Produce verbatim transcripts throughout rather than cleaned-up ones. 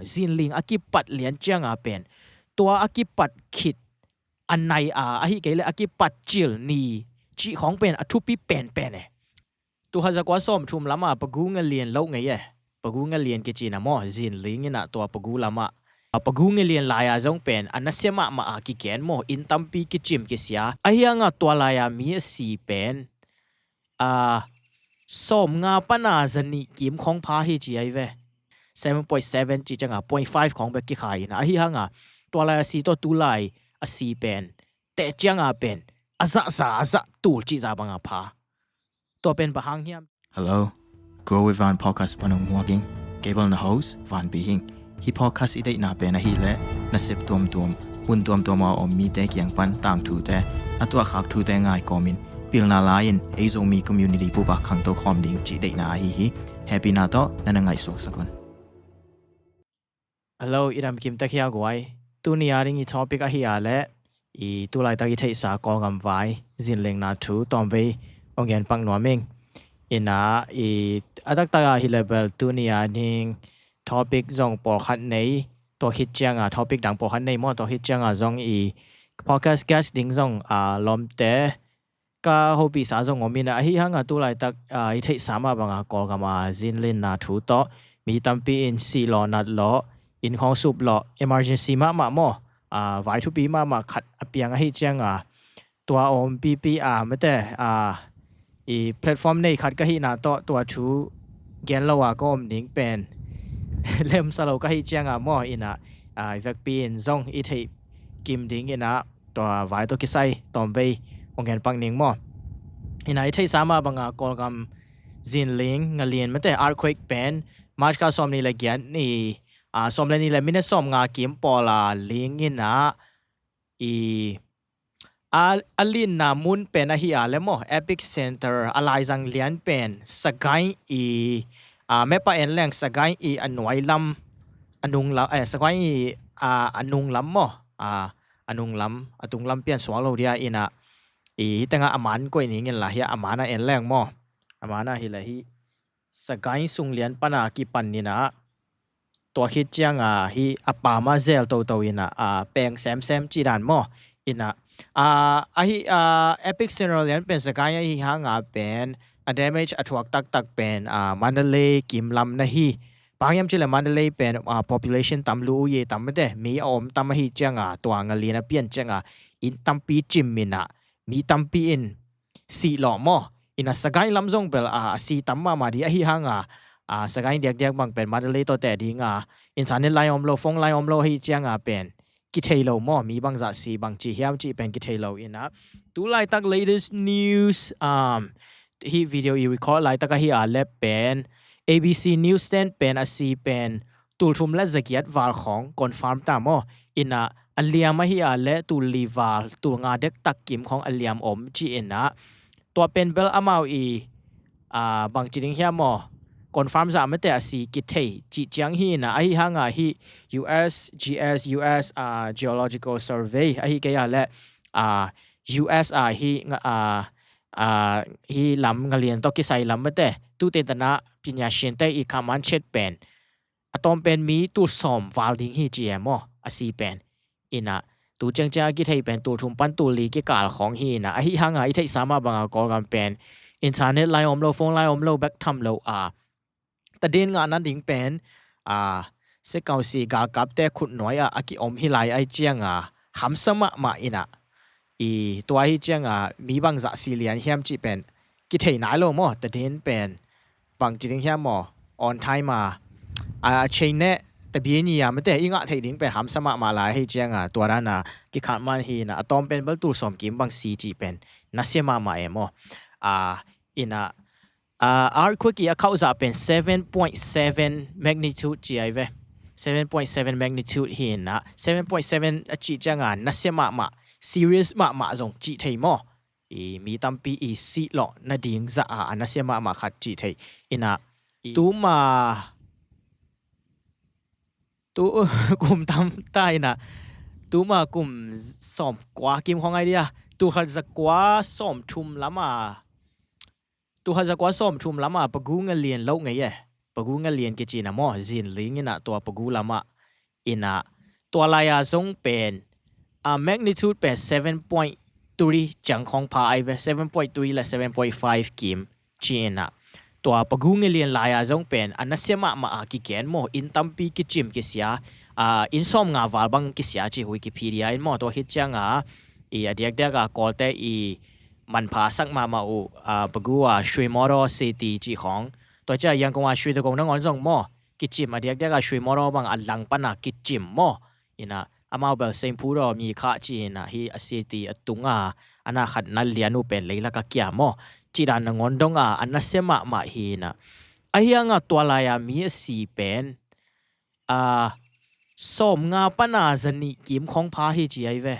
Zinling a kipat lian cianga pen tua a kipat khit a nai a, ahi kei le a kipat cil ni cih khawng pen a thupi penpen e. Tul khat za kua sawm thum lama Pagu Nge Lian lo ngei e. Pagu Nge Lian kici na maw, Zinling ina tua Pagu lama. A Pagu Nge Lian lai-a zong pen a nasia mahmah a kigen maw, inn tampi kicim kisia. Ahi hanga tua lai-a mi a si pen a sawm nga pana za nih kim khawng pha hi ci ai ve. Seven point seven ci cianga point five khawng bek kikhai ina. Ahi hanga tua lai a si tawh tu lai a si pen teh cianga pen a zah za a zah tul cih za banga pha. Tua pen bang hang hiam? Hello, Grow with Van podcast pan hong muak ing. Kei bel na host Van Pi Hing. Hi podcast i deihna pen ahih leh nasep tuamtuam, mun tuamtuam a om mite kiang pan tangthute, a tuahkhak thute ngai kawmin pilna lai-in ei Zomi community bup a khangto khawm ding cih deihna ahi hi. Hehpihna tawh na na ngaihsuak sak un. Hello, i dam kim ta khia guai. Tuni a ding i topic ahi a leh i tulaitak i theihsa Kawlgam vai zinlingna thu tawmvei hong gen pak nuam ing. Ina i a taktak a hi leh bel tuni a ding topic zong pawlkhat nei, tua khit cianga topic dang pawlkhat nei maw, tua khit cianga zong i podcast guest ding zong a lawmte ka hopihsa zong om ina. Ahi hanga tulaitak a i theihsa mah banga Kawlgam a zinlinna thu tawh mi tampi in sih lawh nat lawh, inn khawng sup lawh, emergency mahmah maw, a vai thupi mahmah khat a piang ahi cianga tua om pipi a mate a i platform nei khat ka hihna tawh tua thu gen lo a ka om ding pen lemsa lo ka hih cianga maw ina, a i vekpi in zong i theih kim ding ina tua vai tawh kisai tawmvei hong gen pak ning maw. Ina i theihsa mah banga Kawlgam zinling Nge Lian mate earthquake pen March kha sawm nih le giat ni, a sawm le nih le minute sawm nga kim pawla ling ina i a, a linna mun pen ahi a leh maw, epicenter a laizang lian pen Sagaing i, a map a en leng Sagaing i a nuai lam, a nung lam, eh, Sagaing i a, a nung lam maw, a, a nung lam, a tung lam pian suak lo dia ina i hitenga a man koih ning inla hia a man a en leng maw, a man a hi leh hi Sagaing sung lian pana kipan ina tua khit cianga hi a pama zel toto ina a peng semsem cih dan maw. Ina a ahi a epicenter lian pen Sagaing ahi hanga pen a damage a thuak taktak pen a Mandalay kim lam na hi. Bang hiam cih leh Mandalay pen a population tam lu uh ye tam mate, mi a om tam ahi cianga tua Nge Lian a pian cianga inn tampi cim ina mi tampi in sih lawh maw. Ina Sagaing lam zong bel a, a si tam mahmah di ahi hanga a Sagaing diakdiak bang pen Mandalay tawh teh dinga internet lai om lo, phone lai om lo ahi cianga pen kithei lo maw, mi bangzah si bang ci hiam cih pen kithei lo ina. Tulaitak latest news, um, hi video i record laitak ahi a leh pen A B C News ten pen a si pen tul thum le za giat val khawng confirm ta maw. Ina a liam ahi a leh tul li val, tul nga dektak kim khawng a liam om ci ina. Tua pen bel amau i a bang ci ding hiam maw, confirm zah mate a si kithei cih ciang hi ina. Ahi hanga hi U S G S, U S a Geological Survey ahi kei a leh a U S a hi nga a a hi lam Nge Lian tawh kisai lam mate, tute tana pinya siente i khaman chet pen a tawm pen mi tul sawm val ding hi ci e maw, a si pen. Ina tu ciangciang a kithei pen tul thum pan tul li kikal khawng hi ina. Ahi hanga i theihsa mah banga Kawlgam pen internet lai om lo, phone lai om lo bek tham lo a tadin ngahna ding pen a sikausi galkapte khutnuai ah a kiom hi lai ahi cianga hamsa mahmah ina. I tua hi cianga mi bangzah si lian hiam cih pen kithei nai lo maw, tadin pen bang ci ding hiam maw, on time a a chain ne tabi ni a mate i ngah theih ding pen hamsa mahmah lai hi cianga tua dana kikhat man hi ina. A tawm pen bel tul sawm kim bang si cih pen nasia mahmah e maw. A ina a earthquake i a khauh zah pen seven point seven magnitude ci ai ve. Seven point seven magnitude hi ina, seven point seven a cih cianga nasia mahmah, serious mahmah zong cih thei maw. I mi tampi i sih lawh nading zah a a nasia mahmah khat cih thei ina. I tuma tu kum tam ta ina, tuma kum sawm kua kim khawng ai dia, tul khat za kua sawm thum lama, tul khat za kua sawm thum lama Pagu Nge Lian lo ngei e. Pagu Nge Lian kici na maw, zinling ina tua Pagu lama Ina, tua lai-a zong pen, a, magnitude pen seven point three ciang khawng pha ai ve, seven point three le seven point five kim ci ina. Tua Pagu Ngalian lai-a zong pen a nasia mahmah a kigen maw, inn tampi kicim kisia, a, inn sawm nga val bang kisia ci Wikipedia in maw, tua khit cianga i a diakdiak a Kawlte i manpha sak mahmah uh, a, Pagu a Shwemoro City ci khawng. Tua cia Yangon a Shwedagon nangawn zong maw, kicim a diakdiak a Shwemoro bang a lang pana kicim maw. Ina, amau bel Saint Paul mi kha ci ina hi a city a tunga, a na khat na lian uh pen leilak a kia maw. Ci dan nangawn donga, a nasia mahmah hi ina. Ahi hanga tua lai-a mi a si pen, a, sawm nga pana zanih kim khawng pha hi ci ai ve.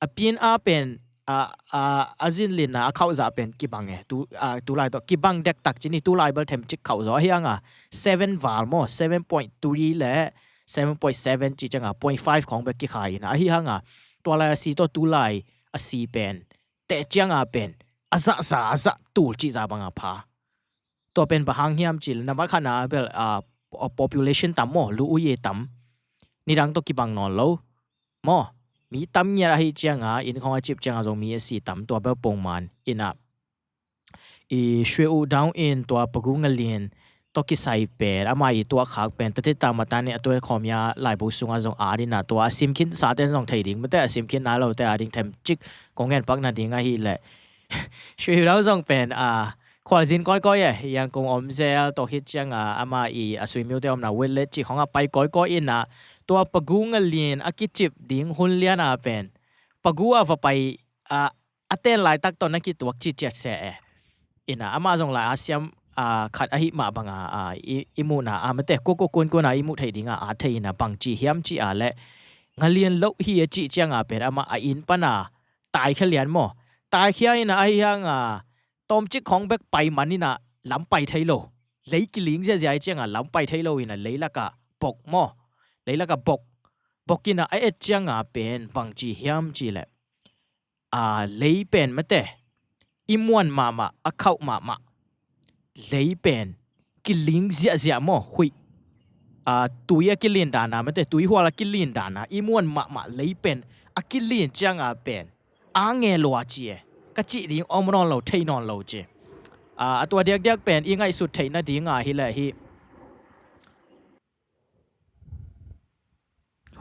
A pian a pen, a, a, a zinlinna a khauh zah pen kibang e. Tu, a, tulai tawh kibang dektak ci ni, tulai bel themcik khauh zaw. Ahi hanga seven val maw, seven point three le seven point seven ci cianga point five khawng bek kikhai ina. Ahi hanga tua lai a si tawh tulai a si pen teh cianga pen a zah za, a zah tul cih zah banga pha. Tua pen bang hang hiam cih le, nambat khatna bel, a, population tam maw, lu uye tam. Nidang tawh kibang nawn lo maw. Mi tam ngiat ahi cianga, inn khawng a cip cianga zong mi a si tam, tua bel pongman ina. I Shwe U Daung in tua Pagu Ngalian tawh kisai pen, ama i tuak khak pen, tate ta matan i a tuai khawm ia laibu sunga zong a dina, tua a simkhin sa ten zong thei ding, mate a simkhin nai lo te a ding themcik kong ngen pak nading ahi le. Shwe U Daung zong pen, a, khualzin kawikawi e, Yangon om zel, tua khit cianga ama i a suimiute omna Wetlet ci khawng a pai kawikawi ina, tua Pagu Ngalian a kicip ding hun liana pen Pagu a va pai, a, a ten laitak tawh na kituak ci ciat se e. Ina, ama zong lai a siam, a, khat ahi mah banga, a, i, i muhna, a, mate, kua kua kunkuna i muh thei dinga, a thei ina bang ci hiam ci a le. Ngalian lo hi a ci cianga pen, ama a inn pana taikhia lian maw. Taikhia ina ahi hanga, tawmcik khawng bek pai man ina, lam pai thei lo. Lei kiling ziazia ahi cianga, lam pai thei lo ina, leilaka bok maw. Leilaka bok. Bok ina a et cianga pen, bang ci hiam ci le. A, lei pen mate, i muan mahmah, a khauh mahmah. Lei pen kiling ziahziah maw, huih. A, tui a kilin dana mate, tui hual a kilin dana, i muan mahmah lei pen a kilin cianga pen a nge lua ci e. Ka cih ding om nawn lo, thei nawn lo ci. A, a tua diakdiak pen i ngaihsut theih nadinga hi le hi.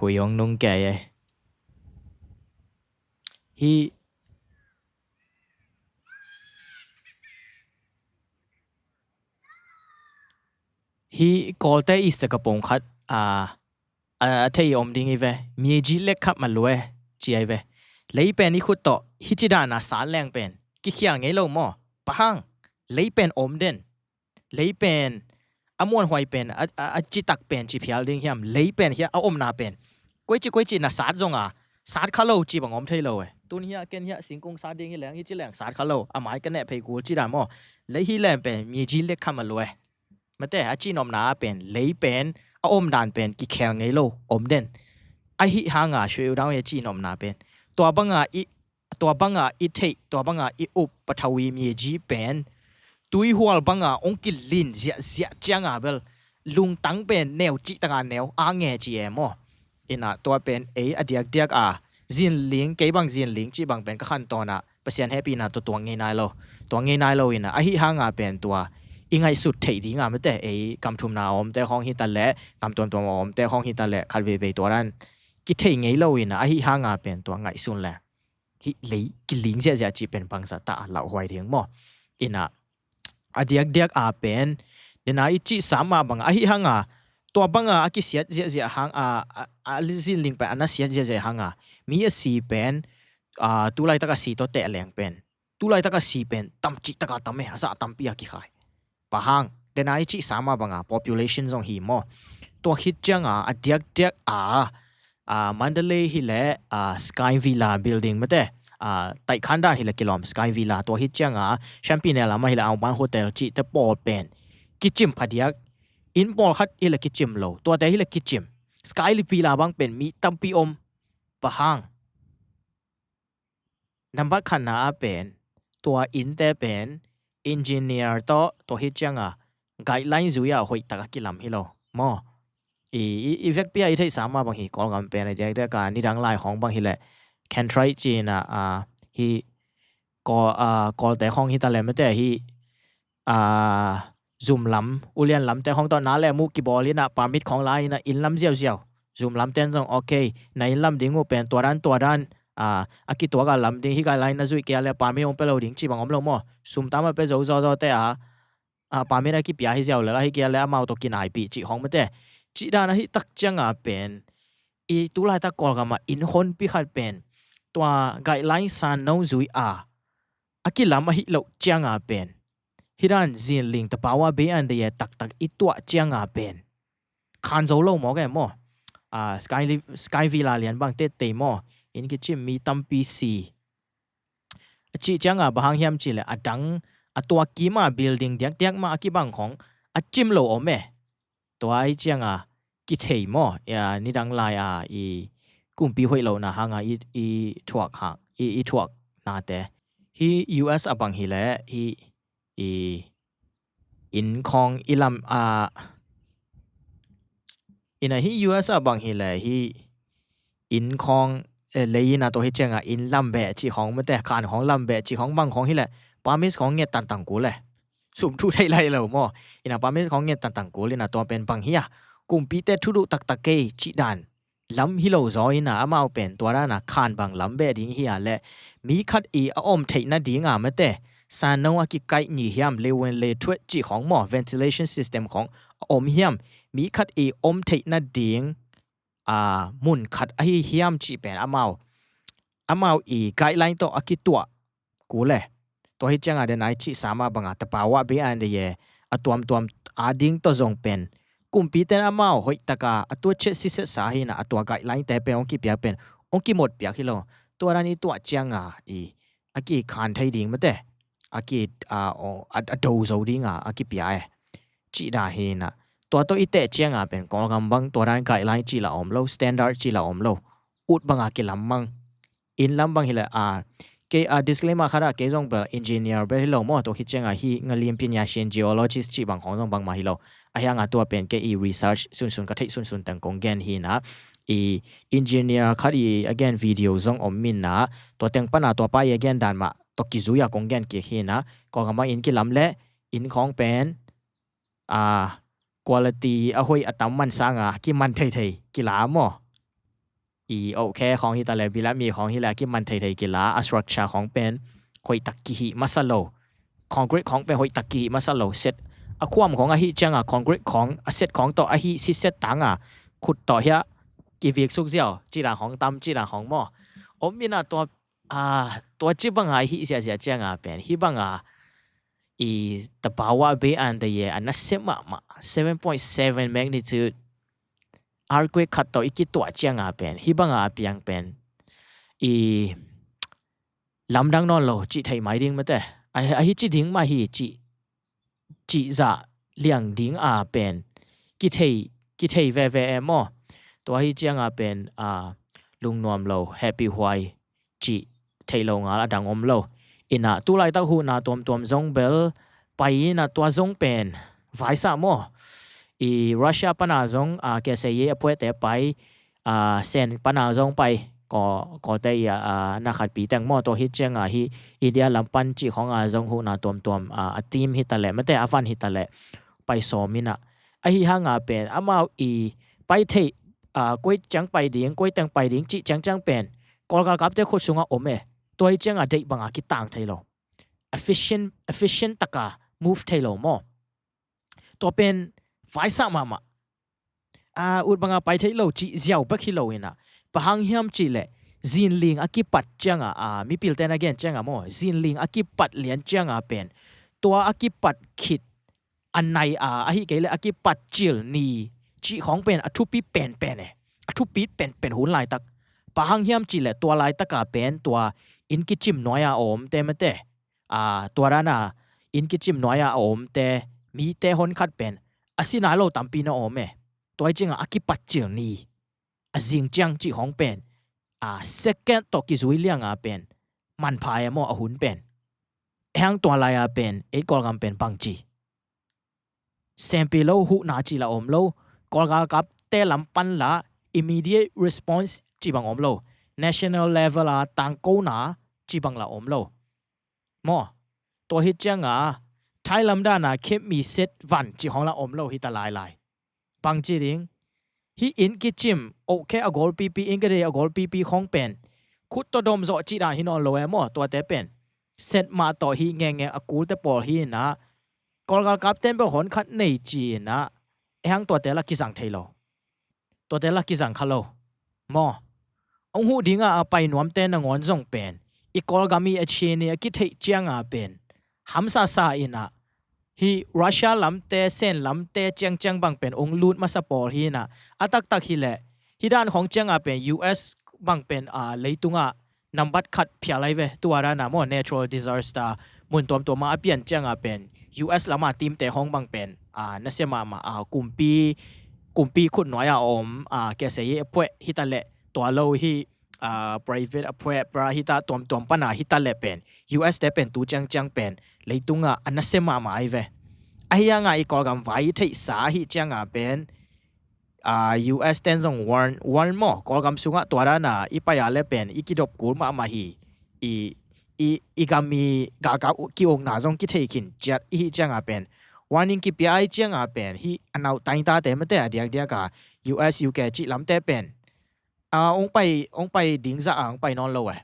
Hui hong nung kei e. Hi, hi Kawlte i sakapong khat, a, a, a thei om ding i ve. Myeji lekha malue ci ai ve. Lei pen i khut tawh hi ci dana san leng pen kikhial ngei lo maw. Pahang, lei pen om den. Lei pen, a muanhuai pen, a, a, a citak pen ci phial ding hiam, lei pen hia a omna pen. Koici koici na sat zonga, sat kha lo ci bang om thei lo e. Tun hia, ken hia, singkung sat ding hi leng, hi ci leng, sat kha lo, a mai ka neh phei kul ci dan maw. Lei hi leng pen, Myeji lekha malue. Mate, a ci nopna a pen, lei pen, a omdan pen, kikhel ngei lo, om den. Ahi hanga, Shwe U Daung i a ci nopna pen. Tua banga i tua banga i theih, tua banga i up, Pathawi Myeji pen tuihual banga hong kilin ziahziah cianga bel lungtang pen neu cihtaka neu a nge ci e maw. Ina tua pen ei a diakdiak a zinling, kei bang zinling cih bang pen ka khantawn a Pasian hehpihna tua tuang ngei nai lo. Tuang ngei nai lo ina ahi hanga pen tua i ngaihsut theih dinga mate ei kamthumna a omte khawng hita leh, kamtuamtuam a omte khawng hita leh, khat veivei tua dan kithei ngei lo ina ahi hanga pen tua ngaihsun leh. Hih lei kiling ziahziah cih pen bangzah ta a lauhuai ding maw? Ina a diakdiak a pen dena i cih sam mah banga ahi hanga tua banga a kisiat ziahziah hanga a, a zinling pen a na siat ziahziah hanga mi a si pen, a, tu laitak a si tawh teh leng pen tu laitak a si pen tamcihtaka tam e, a zah tampi a kikhai. Pahang, dena i cih sama banga population zong hi maw? Tua khit cianga a diakdiak a, a, Mandalay hileh, a, Sky Villa building mate, a, taihkhan dan hileh kilawm Sky Villa. Tua khit cianga Shanpine lama hileh Aoman Hotel cihte pawl pen kicim phadiak. Inn pawlkhat hileh kicim lo, tuate hileh kicim. Sky Villa bang pen mi tampi om. Pahang. Nambat khatna a pen tua innte pen engineer tawh tua hi cianga guideline zui a hoih taka kilam hi lo maw? I, i, i vekpi a i theihsa mah bang hi, Kawlgam pen a diakdiak a nidang lai khawng bang hileh, Kawlgam ci-in a, a, hi, Kawl, a, Kawlte khawng hi ta leh mate hi, a, Zum lam, Ulian lamte khawng tawh na leh muh kibawl in a, permit khawng la in a, inn lam ziauziau. Zum lamte in zong, okay, na inn lam ding uh pen tua dan, tua dan, a, a kituak a lam ding hi, guideline na zuih kei a leh permit hong pia lo ding cih bang om lo maw. Sum tam a pia zo zawzaw te a, a, permit a kipia hi ziau lel a, hi kei a leh amau tawh kinaipih cih khawng mate. Cih dan ahih tak ciang a pen, i tu laitak Kawlgam a inn honpi khat pen tua guideline sanno zui a, a kilam ahih loh ciang a pen, hi dan zinling tapawa bei an dei e taktak i tuah ciang a pen, khan zo lo mawk e maw. A, Sky, Sky Villa lian bang tettei maw, inn kicim mi tampi si. A cih ciang a bang hang hiam cih leh a dang, a tua kim a building diakdiak mah a kibang khawng a cim lo om e. Tua ahih ciang a kithei maw, a, nidang lai a i kumpi hoih lohna hang a i, i thuak hang, i, i thuak nate. Hi U S a bang hileh hi, i inn khawng i lam a, in a hi U S a bang hileh hi inn khawng, eh, lei in a tua hi ciang a inn lam beh cih khawng mate, khan khawng lam beh cih khawng bang khawng hileh, permit khawng nget tangtang kul e. Sum thu thei lai lo maw. In a permit khawng nget tangtang kul in a tua pen bang hi a, kumpite thu duh taktak kei cih dan lam hi lo zaw in a, amau pen tua dan a khan bang lam beh ding hi a leh, mi khat i a om theih nading a mate, sanno a kikaih ni hiam, lewen le thuet cih khawng maw, ventilation system khawng a om hiam, mi khat i om theih nading, a, mun khat ahi hiam cih pen amau, amau i guideline tawh a kituah kul e. Tua hi ciang a den a i cih sa mah bang a tapawa bei an dei e, a tuamtuam a ding tawh zong pen kumpite in amau hoih tak a a tua chet siset sa hi in a, a tua guideline te pen hong kipiak pen hong kimot piak hi lo. Tua dan i tuah ciang a i, a kikhan thei ding mate, a ki, a, o, a, a do zo ding a a kipia e. Cih dan hi in a, tua tawh i teh ciang a pen Kawlgam bang tua dan guideline cih la om lo, standard cih la om lo. Ut bang a kilam mang, inn lam bang hileh, a, kei, a, disclaimer khat a, kei zong bel engineer bel hi lo maw, tua hi ciang a hi ngalim pinya shin geologist cih bang khawng zong bangmah hi lo. Ahih hang a tua pen kei i research sunsun, ka theih sunsun teng kong gen hi in a, i engineer khat i a gen video zong om in a, tua teng pan a tua pa i a gen dan mah tawh kizui a kong gen kik hi in a, Kawlgam a inn kilam leh inn khawng pen, a, quality a hoih a tam man sang a kiman theithei kila maw. I, okay, khawng hi ta leh, bilam mi khawng hileh a kiman theithei kila, a structure khawng pen hoih tak kihih masa lo. Concrete khawng pen hoih tak kihih masa lo. Set, a khuam khawng ahih ciang a concrete khawng, a set khawng tawh ahih siset tang a, khut tawh hiah kivik suk ziau, cih dan khawng tam, cih dan khawng maw. Om in a tua, a, tua ci bang a i hih ziahziah ciang a pen, hih bang a i tapawa bei an dei e, a nasep mahmah, seven point seven magnitude earthquake khat tawh i kituah ciang a pen, hih bang a a piang pen, i lamdang nawn lo, cih thei mai ding mate. A, ahi ci ding mah hi cih, cih zah liang ding a pen, kithei, kithei veve e maw. Tua hi ciang a pen, a, lungnuam lo, happy huai, cih theih lo ngal a dang om lo. In a, tu laitak huhna tuamtuam zong bel pai in a, tua zong pen vaisah maw. I Russia pan a zong, a, K S A A a puaite pai, a, Sen pan a zong pai, Kaw, Kawlte i a, a, na khatpi teng maw, tua hi ciang a hi India lam pan cih khawng a zong huhna tuamtuam, a, a team hi ta leh, mate a van hi ta leh, pai sawm in a. Ahih hang a pen, amau i pai theih, a, koi ciang pai ding, koi teng pai ding cih ciangciang pen, Kawl galkapte khut sung a om e. Tua hi ciang a deih bang a kitang thei lo. Efficient, efficient tak a move thei lo maw. Tua pen vaisah mahmah. A, ut bang a pai theih lo cih ziau bek hi lo in a. Bang hang hiam cih leh, zinling a kipat ciang a, a, mipilte na gen ciang a maw, zinling a kipat lian ciang a pen, tua a kipat khit a nai a, ahih kei leh a kipat cil ni cih khawng pen a thupi penpen e. A thupi penpen hun laitak. Bang hang hiam cih leh tua laitak a pen tua inn kicim nuai a a omte mate, a, tua dan a inn kicim nuai a a omte, mite hon khat pen a si nai lo tampi na om e. Tua hi ciang a a kipat cil ni, a zing ciang cih khawng pen, a, second tawh kizui liang a pen manpha e maw a hun pen. Ahih hang tua lai a pen ei Kawlgam pen bangci, sempi lo, huhna cih la om lo. Kawl galkap te lam pan la immediate response ci bang om lo. National level a tangkona ci bang la om lo. Maw, tua hi cianga Thailand dana khep mi set van ci khong la om lo hi ta lailai. Bang ci ding? Hi in kicim, okay, a golpipi, in ka dei a golpipi khong pen khut tawh dom zawh cih dan hi nawn lo e maw, tuate pen set mah tawh hi ngenge a kulte pawl hi inah, Kawlgalkap ten bel hon khat nei ci inah, e hang tuate la kizang thei lo. Tuate la kizang kha lo. Maw, hong huh dinga a pai nuamte nangawn zong pen i Kawlgam i a Chin i a kitheih cianga pen hamsasa inah, hi Russia lamte, Sen lamte ciangciang bang pen hong lut masa pawl hi inah, a taktak hileh hi dan khong cianga pen U S bang pen a leitungah nambat khat phial ai ve. Tua dana maw, natural disaster mun tuamtuama a pian cianga pen U S lama teamte khong bang pen a nasia mahmah a kumpi, kumpi khutnuai a om a kese i a phueh hi ta leh, tua lo hi a private a phueh pra hi ta, tuamtuam pana hi ta leh pen U S te pen tu ciangciang pen leitungah a nasia mahmah ai ve. Ahi hanga i Kawlgam vai i theihsa ahi cianga pen a U S ten zong warn, warn maw, Kawlgam sungah tua dana i pai a le pen i kidop kul mahmah hi. I, i, i gam i galkap ki-ukna zong kithei khin ciat ihi cianga pen warning kipia ai cianga pen hi a nauh taingtate mate a diakdiaka U S, U K cih lamte pen a hong pai, hong pai ding zah a hong pai nawn lo e.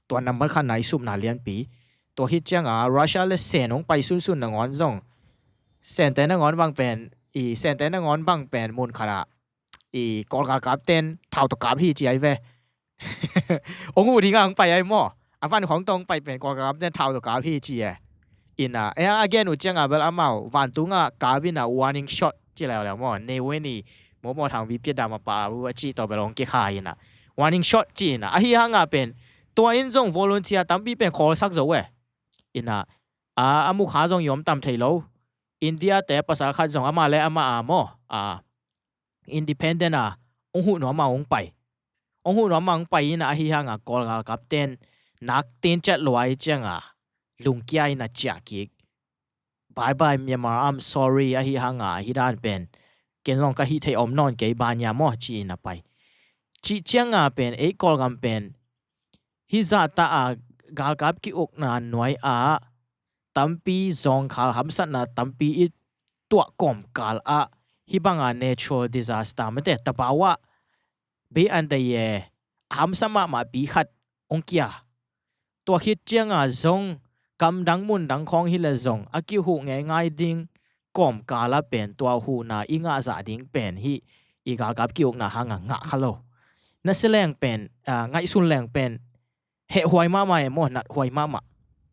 Tua nambat khatna i supna lianpi. Tua hi cianga Russia le Sen hong pai sunsun nangawn zong, Sente nangawn bang pen, i Sente nangawn bang pen mun khatah i Kawlgalkap ten thau tawh kap hi ci ai ve. Hong uh dinga hong pai ai maw, a van khong tawh hong pai pen Kawlgalkap ten thau tawh kap hi ci e. Inah e a gen uh cianga bel amau vantungah kap inah warning shot ci leuleu maw, ne weni mawmaw thang vi piat dam a pa uh a cih tawh bel hong kikha inah warning shot ci inah. Ahi hanga pen tua in zong volunteer tampi pen khawlsak zo e. Inah a, a mukha zong i om tam thei lo. India te pasal khat zong ama le ama a maw, a independent a hong huh nuam a hong pai. Hong huh nuam a hong pai inah ahi hanga Kawlgalkap ten nak tin ciat luai cianga lungkia inah ciah kik. Bye bye Myanmar, I'm sorry, ahi hanga hi dan pen ken zong ka hih theih om nawn kei, banya maw ci inah pai. Cih cianga pen ei Kawlgam pen hi zahta a galkap ki-ukna nuai ah tampi zawngkhal hamsatna tampi i tuah kawmkal ah hi banga natural disaster mate, tabawah bei an dai e, hamsa mahmahpi khat hong kia. Tua khit cianga zong gamdang mundang khawng hileh zong a kihuh ngeingai ding kawmkala pen tua huhna i ngahzah ding pen hih i galkap ki-ukna hanga ngah kha lo. Nasia leng pen, a, ngaihsun leng pen hehhuai mahmah e maw, nathuai mahmah.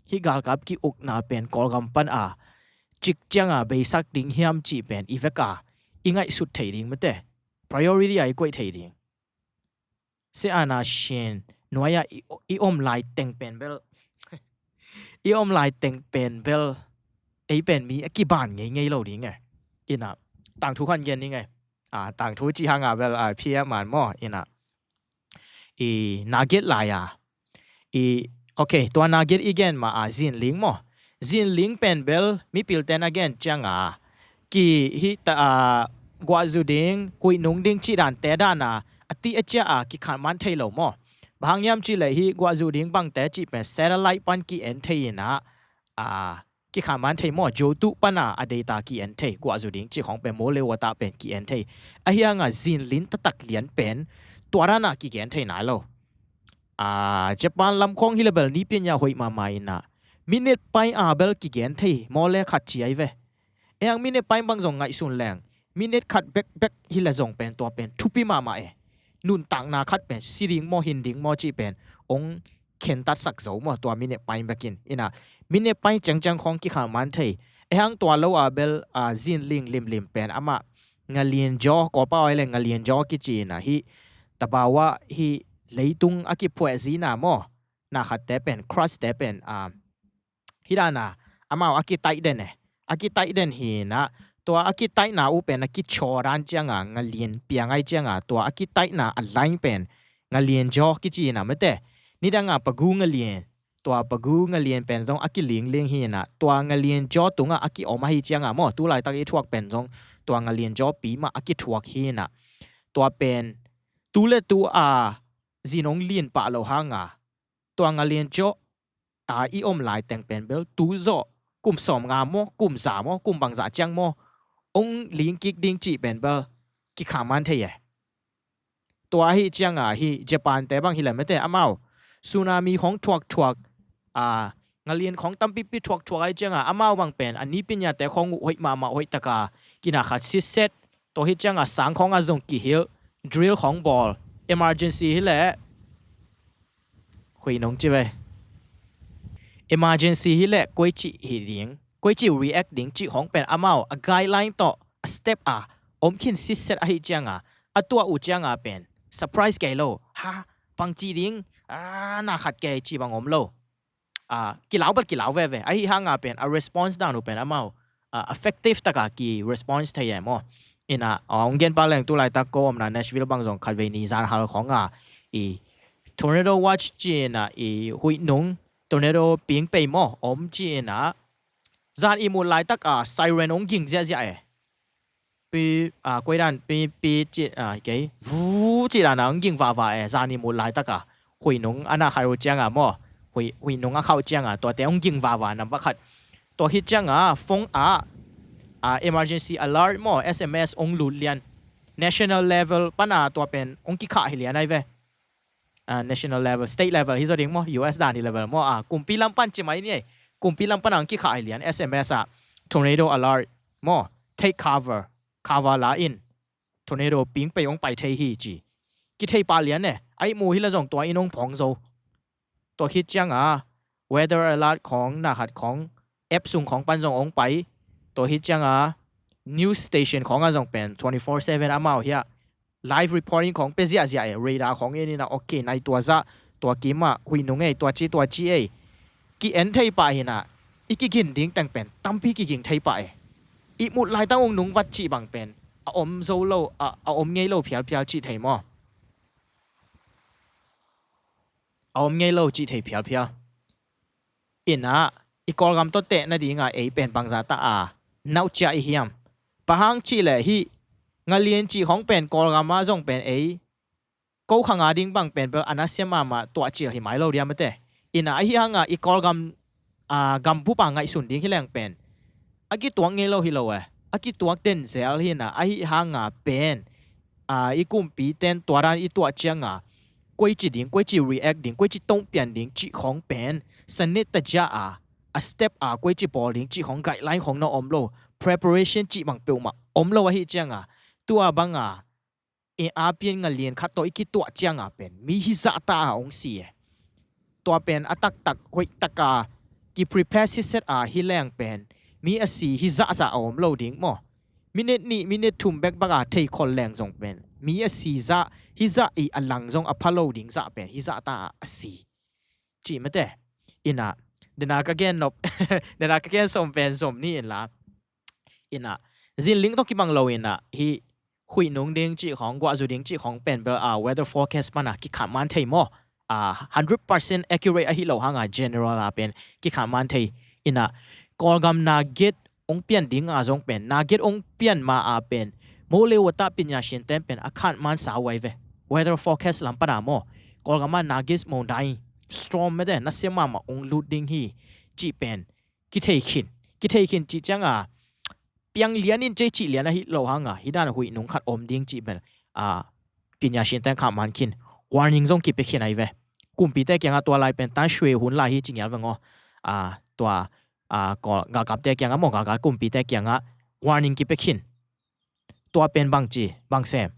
Hih galkap ki-ukna pen Kawlgam pana cik cianga beisak ding hiam cih pen i veka i ngaihsut thei ding mate, priority a i koih thei ding. Sia na shin nuai-ah i, i om lai teng pen bel i om lai teng pen bel ei pen mi a kiban ngeingei lo ding e. Inah tangthu khan gen ding e. A, tangthu cih hanga bel a, P M man maw, inah i naget lai a i, okay, tua naget i gen ma a zinling maw. Zinling pen bel mipilten a gen cianga ki hih ta a, guahzu ding, huih nung ding cih dante dana a tih a ciah a kikhanman thei lo maw. Bang hang hiam cihleh hih guahzu ding bangte cih pen satellite pan ki-en thei inah, a, kikhanman thei maw, jotuh pana a data ki-en thei, guahzu ding cih khawng pen maw le watah pen ki-en thei. Ahi hanga zinling taktak lian pen tua dana kigen thei nai lo. A, Japan lam khawng hileh bel nipian ya hoih mahmah inah minute pai a bel kigen thei maw le khat ci ai ve. E ang minute pai bang zong ngaihsun leng minute khat bekbek hileh zong pen tua pen thupi mahmah e. Nuntakna khat pen si ding maw, hin ding maw cih pen hong khentatsak zo maw tua minute pai bekin. Inah minute pai ciangciang khawng kikhanman thei. E hang tua lo a bel a, zinling limlim pen amah ngalin jaw, Kawlpau ai le ngalin jaw kici inah hih tabawah hih leitung a kiphueh zina maw. Na khatte pen, crust te pen a, hih dana amau a kitaih den e. A kitaih den hi inah tua a kitaihna uh pen a kichaw dan cianga ngalin piang ai cianga tua a kitaihna a line pen ngalin jaw kici inah mate. Nidanga pagu ngalin, tua pagu ngalin pen zong a kilingling hi inah tua ngalin jaw tungah a kiom ahi cianga maw, tu laitak i thuak pen zong tua ngalin jaw pi mah a kithuak hi inah. Tua pen tu le tu a zin hong lin pah lo hanga, tua nga lian zawh a i om lai teng pen bel tu zawh kum sawm nga maw, kum za maw, kum bangzah ciang maw, hong ling kik ding cih pen bel kikham man thei e. Tua ahi cianga hi Japan te bang hi le mete, amau tsunami khong thuak thuak, a, nga lian khong tampipi thuak thuak ahi cianga amau bang pen a ni pinya te khong uh hoih mahmah, hoih taka kina khat sitset. Tua hi cianga sang khong a zong kihilh, drill khong bawl, emergency hi le, hui nung ci ve. Emergency hi le koi ci hi ding, koi ci react ding cih khong pen amau a guideline tawh a step a om khin sitset ahi cianga, a tuah uh cianga pen surprise kei lo, ha, bang ci ding, a, na khat kei ci bang om lo. A, kilau bel kilau veve. Ahi hanga pen a response dan uh pen amau, a, effective taka ki response thei e maw. Ina, a, hong gen pa leng tu laitak ko omna Nashville bang zong khatvei ni zan hal khonga i tornado watch ci ina, i huih nung tornado ping pei maw om ci ina, zan i mut laitak a siren hong ging ziahziah e. Pi, a, koi dan pi, pi ci, a, kei, vu ci dan a hong ging vava e, zan i mut laitaka huih nung a na khai uh cianga maw, huih, huih nung a khauh cianga tuate hong ging vava nampak khat. Tua hi cianga phone a, a, emergency alert maw, S M S hong lut lian. National level pana tua pen hong kikhah hi lian ai ve. A, national level, state level hi zaw ding maw, U S dan hi level maw, a, kumpi lam pan ci mai ni ei. Kumpi lam pana hong kikhah hi lian S M S a, tornado alert maw, take cover, cover la in, tornado ping pei hong pai thei hi ci. Kithei pah lian e, a ihmu hi la zong tua in hong phawng zo. Tua khit cianga weather alert khong, na khat khong, app sung khong pan zong hong pai. Tua hi cianga news station khong a zong pen twenty four seven amau hiah live reporting khong pe ziahziah e, radar khong en ina, ok, nai tua zah, tua kimah huih nung ei, tua ci, tua ci ei. Ki en thei pah hina, i kigin ding teng pen tampi kiging thei pah e. I mut laitang hong nung vat cih bang pen a om zo lo, a, a om ngei lo phialphial cih thei maw? A om ngei lo cih thei phialphial. Ina, i Kawlgam tawh teh nadinga ei pen bangza ta a nauh ciah i hiam? Pahang cih le hih nga lian cih khong pen Kawlgam a zong pen ei ko khanga ding bang pen bel a nasia mahmah tuah cil hi mai lo diam ate. Ina, ahi hanga i Kawlgam, a, gambup a ngaihsun ding hi leng pen a kituak ngei lo hi lo e. A kituak den zel hina, ahi hanga pen, a, i kumpi ten tua dan i tuah cianga koi ci ding, koi ci react ding, koi ci tongpian ding cih khong pen sanet ta jia a, a step a koi ci bawl ding cih khong guideline khong na om lo, preparation cih bang peuhmah om lo ahi cianga, tua banga i a pian nga lian khat tawh i kituah cianga pen mi hi zahta a hong si e. Tua pen a taktak hoihtaka ki prepare siset a hi leng pen mi a si hi zahzah a om lo ding maw? Minit nih, minit thum bekbak a thei khol leng zong pen mi a si zah, hi zah i a lang zong a pha lo ding zah pen hi zahta a si. Cih mate. Ina, dena ka gen nop, dena ka gen som pen som ni inla. Ina, zinling tawh kibang lo ina, hi huih nung ding cih khong, guahzu ding cih khong pen bel a weather forecast pana kikhat man thei maw? A, hundred percent accurate ahi lo hanga general a pen kikhat man thei. Ina, Kawlgam na get ong pian ding a zong pen, na get ong pian ma a pen, mo leu a ta pinya shin ten pen a khat man sa uai ve. Weather forecast lam pana maw? Kawlgam a na get mo dai storm mete, nasia mahmah ong lut ding hi cih pen kithei khin. Kithei khin cih cianga piang lian in cei cih lian ahi lo hanga, hi dan a huih nung khat om ding cih bel, a, pinya shin ten khat man khin. Warning zong kipia khin ahi ve. Kumpite kianga tua lai pen tan shwe hun lai hi ci ngial ve ngo. A, tua, a, ko, galkapte kianga maw, galkap kumpite kianga warning kipia khin. Tua pen bang ci, bang sem,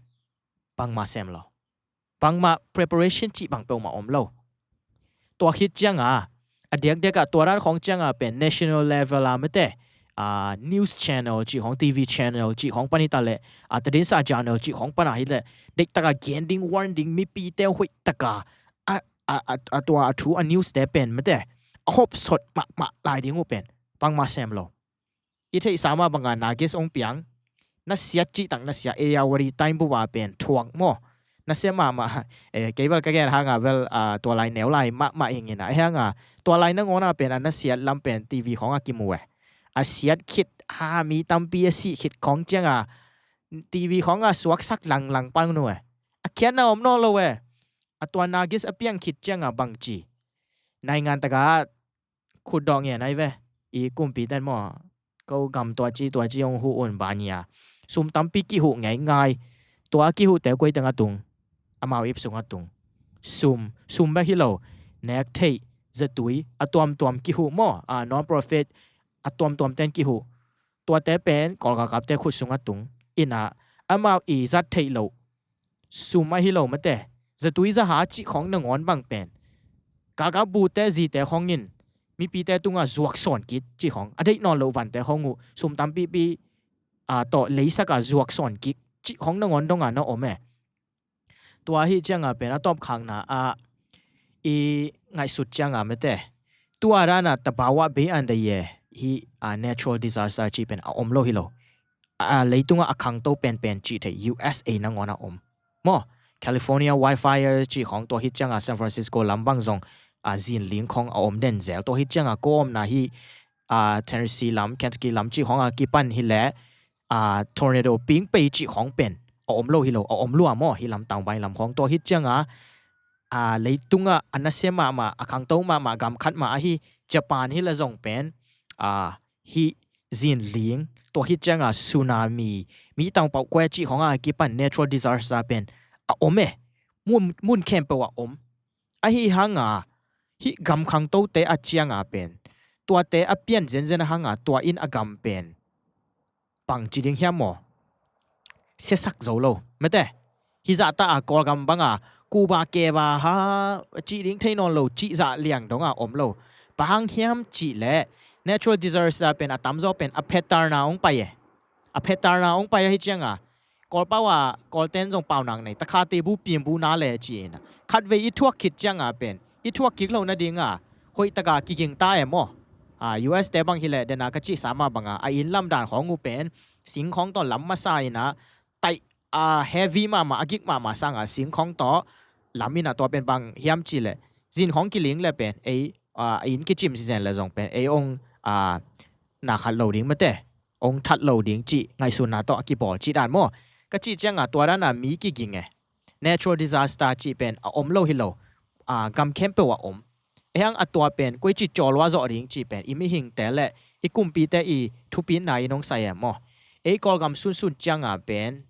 bangma sem lo. Bangmah preparation cih bang peuhmah om lo. Tua khit cianga, a diakdiakah tua dan khong cianga pen national level a mete, a, news channel cih khong, T V channel cih khong pan hita leh, a, tadinsa channel cih khong pana hi leh, deihtaka gen ding, warn ding, mipite hoihtaka a, a, a, a tua a thu a news te pen mete a hopsot mahmah lai ding uh pen bangmah sem lo. I theihsa mah banga na ges ong piang, na siat cihtak na sia, Ayeyarwady time bup a pen thuak maw? Na sia mahmah, eh, kei vel ka gen hanga vel, ah, tua lai neu lai mahmah hing ina, eh, hanga tua lai nangawna pen a na siat lam pen T V khong a kimu eh. A siat khit ha, mi tampi a sih khit khong cianga TV khawngah suaksak langlang pan uh e. A khiatna om nawn lo e. A tua nagis a piang khit ciangah bangci, naingan takah khutdawh ngen ahi ve. I kumpi ten maw, ko gam tua ci tua ci hong huh un bania, sum tampi kihuh ngeingai. Tua a kihuhte koi teng a tung? Amau ip sung a tung. Sum, sum bek hi lo, nek theih, zatui a tuamtuam kihuh maw, a non-profit a tuamtuam ten kihuh. Tuate pen Kawlgalkapte khut sung a tung. Inah amau i zat theih loh sum ahi lo mate, zatui zaha cih khawng nangawn bang pen galkap bute zite khawng in mipite tungah zuak sawn kik cih khawng, a deih nawn loh vante khawng uh sum tampipi a tawh leisak a zuak sawn kik cih khawng nangawn dongah na om e. Tua ahi ciangah pen a tawpkhakna ah i ngaihsut ciangah mate, tua danah tabawah bei an dai e, hih a natural disaster cih pen a om lo hi lo. A leitungah a khangto penpen cih theih U S A nangawn a om maw. California wildfire cih khawng, tua hi ciangah San Francisco lam bang zong a zinling khawng a om den zel. Tua hi ciangah ko omna hih a Tennessee lam, Kentucky lam cih khawng a kipan hileh a tornado ping pei cih khawng pen a om lo hi lo, a om lua maw, hih lam tangbai lam khawng. Tua hi ciangah a leitungah a nasia mahmah, a khangto mahmah gam khat mah ahi Japan hi le zong pen a hih zinling, tua hi ciangah tsunami, mi tangpau kua cih khawng a kipan natural disaster pen a om e. Mun, mun khempeuh a om. Ahi hanga hih gam khangtote a cianga pen tuate a pian zenzen a hanga tua in a gam pen bang ci ding hiam maw? Siasak zo lo mate. Hih zahta a Kawlgam banga Kuba keva ha cih ding thei nawn lo, cih zah liang donga om lo. Bang hang hiam cih leh natural disaster pen a tamzaw pen a phetarna hong pai e. A phetarna hong pai ahi cianga Kawlpau a Kawlten zong paunak nei, takhate bu pian bu na le ci-in a khatvei i thuak khit cianga pen i thuak kik loh nadinga hoihtaka kiging ta e maw? A, U S te bang hileh dena ka cihsa mah banga a inn lamdan khawng uh pen sing khawng tawh lam masa inah taih a heavy mahmah, a gik mahmah sanga sing khawng tawh lam inah tua pen bang hiam cih leh zin khawng kiling le pen ei a inn kicim sizen le zong pen ei ong a na khat lo ding mate, ong that lo ding cih ngaihsutna tawh a kibawl cih dan maw? Ka cih cianga tua dana mi kiging e. Natural disaster cih pen a om lo hi lo. A, gam khempeuh a om. Ei hang a tua pen koici cawlua zawh ding cih pen i mihingte le i kumpite i thupitna in hong sai e maw? Ei Kawlgam sunsun cianga pen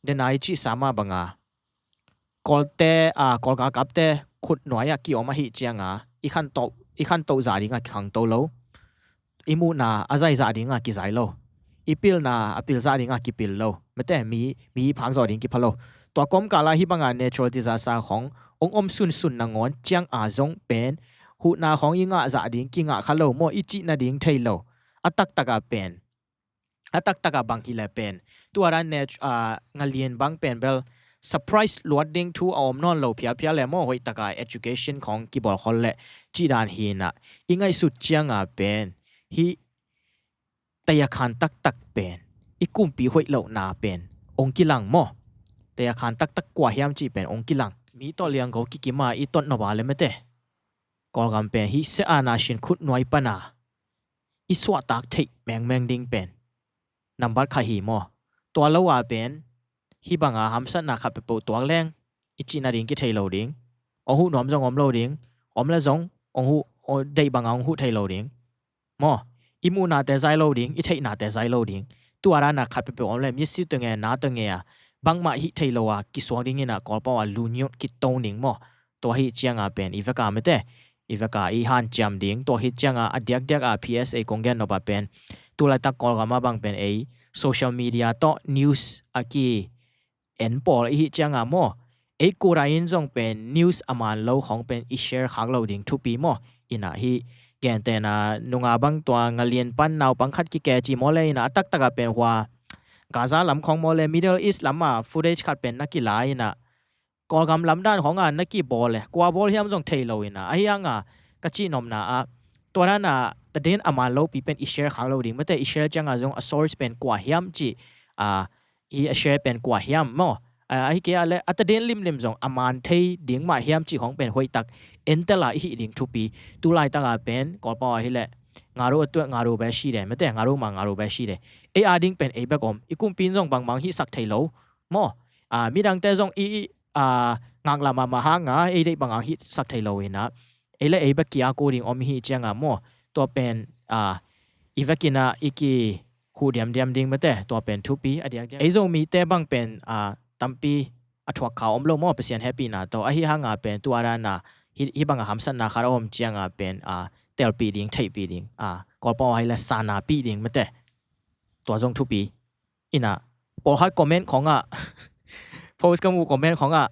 dena i cihsa mah banga Kawlte a, Kawlgalkapte khut nuai-ah kiom ahi cianga i khantoh, i khantoh zah dinga kikhangto lo. I muhna a zai zah dinga kizai lo. I pilna a pil zah dinga kipil lo. Mate, mi, mi phak zawh ding kipha lo. Tua kawmkala hih banga natural disaster khawng ong om sunsun nangawn cianga zong pen huhna khawng i ngah zah ding kingah kha lo maw, i cihna ding thei lo. A taktaka pen a taktaka bang hileh pen tua dan nat-, a, ngalian bang pen bel surprise luat ding thu a om nawn lo phialphial le maw, hoihtaka education khawng kibawl khol le cih dan hinah i ngaihsut cianga pen hih tayakhan taktak pen i kumpi hoih lohna pen ong kilang maw? Tayakhan taktak kua hiam cih pen ong kilang. Mi tawh lianggo kikima i tot nop a le mate, Kawlgam pen hih sia ana sin khut nuai pana i suahtak theih mengmeng ding pen nambat khat hi maw? Tua lo a pen hih banga hamsatna khat peuhpeuh tuak leng i cihna ding kithei lo ding. Ong huh nuam zong om lo ding. Om le zong ong huh, ong deih banga ong huh thei lo ding maw? I muhnate zai lo ding, i theihnate zai lo ding. Tua dana khat peuhpeuh om le misi tawh nge, na tawh nge a bangmah hih thei lo a kisuak ding inah Kawlpau a luniot kito ding maw? Tua hih cianga pen i veka mate, i veka i hanciam ding. Tua hih cianga a diakdiak a P S A kong gen nop a pen tulaitak Kawlgam a bang pen ei social media tawh news a ki en pawl i hih cianga maw, ei kura in zong pen news a man lo khawng pen i share khak lo ding thupi maw? Inah hih gentehna nunga bang tua ngalian pan naupang khat kikeci maw le inah a taktaka pen hua Gaza lam khawng maw le Middle East lama footage khat pen na kila inah Kawlgam lamdan khawng a na kibawl le kua bawl hiam zong thei lo inah ahi hanga ka cihnopna ah tua dana taden a man lopi pen i share khak lo ding mate, i share cianga zong a source pen kua hiam cih a i a share pen kua hiam maw? A, ahi kei a le a taden limlim zong a man thei ding mah hiam cih khawng pen hoihtak entela i hih ding thupi. Tulaitaka pen Kawlpau ahileh ngaru a tuak ngaru be shi de mate, ngaru ma ngaru be shi de. ei ading pen ei bek om. I kumpi in zong bangmah hihsak thei lo maw. A, midangte zong i, i, a, ngaklah mahmah hanga ei deih banga hihsak thei lo inah, ei le ei bek kia ko ding om hi cianga maw. Tua pen, a, i vekinah i kikhuh diamdiam ding mate, tua pen thupi a diakdiak. Ei Zomite bang pen, a, tampi a thuak kha om lo maw, Pasian hehpihna tawh. Ahi hanga pen tua dana hih, hih banga hamsatna khat a om cianga pen, a, telpih ding, theihpih ding, a, Kawlpau ahi le sanapih ding mate. Tua zong thupi. Inah, pawlkhat comment khongah, post ka muh comment khongah,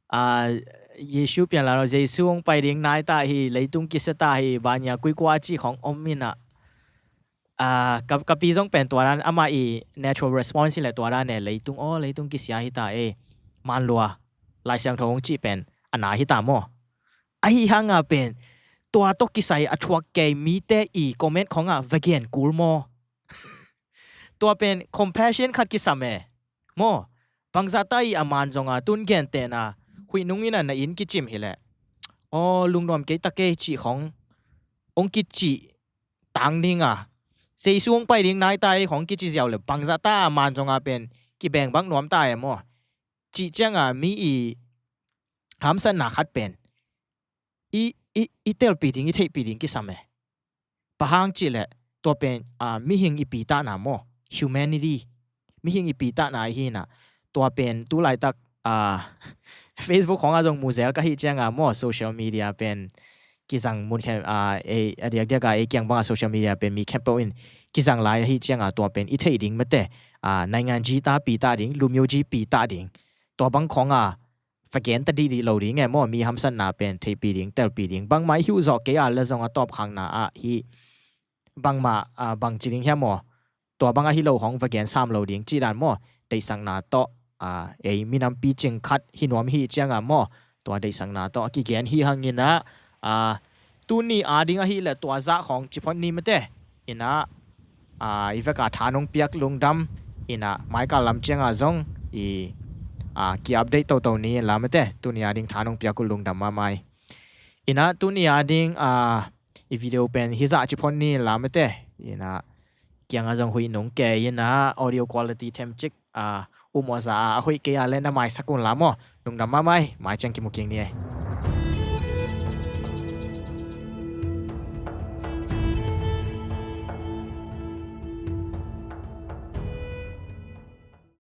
a, Jesu pianla lo, Jesu hong pai ding naita hi, leitung kisiata hi, banya kuikua ci khong om inah. A, ka, ka pi zong pen tua dan, ama i natural response hi le tua dan e, leitung aw, leitung kisia hita e, manlua, Lai Siangtho hong cih pen a na hita maw. Ahi hanga pen tua tawh kisai a thuak kei mite i comment khongah va gen kul maw. Tua pen compassion khat kisam e maw. Bangzahta i a man zonga tun gentehna huih nung inah na inn kicim hileh, aw, lungnuam kei ta kei cih khong hong kicih tang dinga, Jesu hong pai ding naita ei khong kici ziau le, bangzahta a man zonga pen kibeng bang nuamta e maw. Cih cianga mi i hamsatna khat pen i, i, i telpih ding, i theihpih ding kisam e. Bang hang cihleh tua pen, a, mihing i pitahna maw, humanity, mihing i pitahna ahi inah. Tua pen tu laitak, a, Facebook khongah zong muzel ka hih cianga maw, social media pen kizang mun khem, a, ei, a diakdiaka ei kiang banga social media pen mi khempeuh in kizang lai ahi cianga tua pen i theih ding mate, a, naingan ji ta pitah ding, lumyo ji pitah ding. Tua bang khonga va gen ta dihdih lo ding e maw, mi hamsatna pen theihpih ding, telpih ding. Bangmah i hiuhzawh kei a le zong a tawpkhakna ah hih bangmah, a, bangci ding hiam maw. Tua bang ahi lo hong va gen sam lo ding cih dan maw. Deihsakna tawh, a, ei minampi cing khat hi nuam hi cianga maw. Tua deihsakna tawh a kigen hi hanginah, a, tuni ading ahileh tua zah khong ci phot ni mate. Inah, a, i veka tha nong piak lungdam. Inah maikal lam cianga zong i, a, ki-update toto ni inla mate. Tuni ading tha nong piak uh lungdam mahmah. Inah tuni ading, a, i video pen hizah ci phot ni inla mate. Inah kianga zong huih nung kei inah audio quality themcik, a, um awza a, a hoih kei a le na maisak unla maw. Lungdam mahmah. Mai ciang kimu kik ni ei.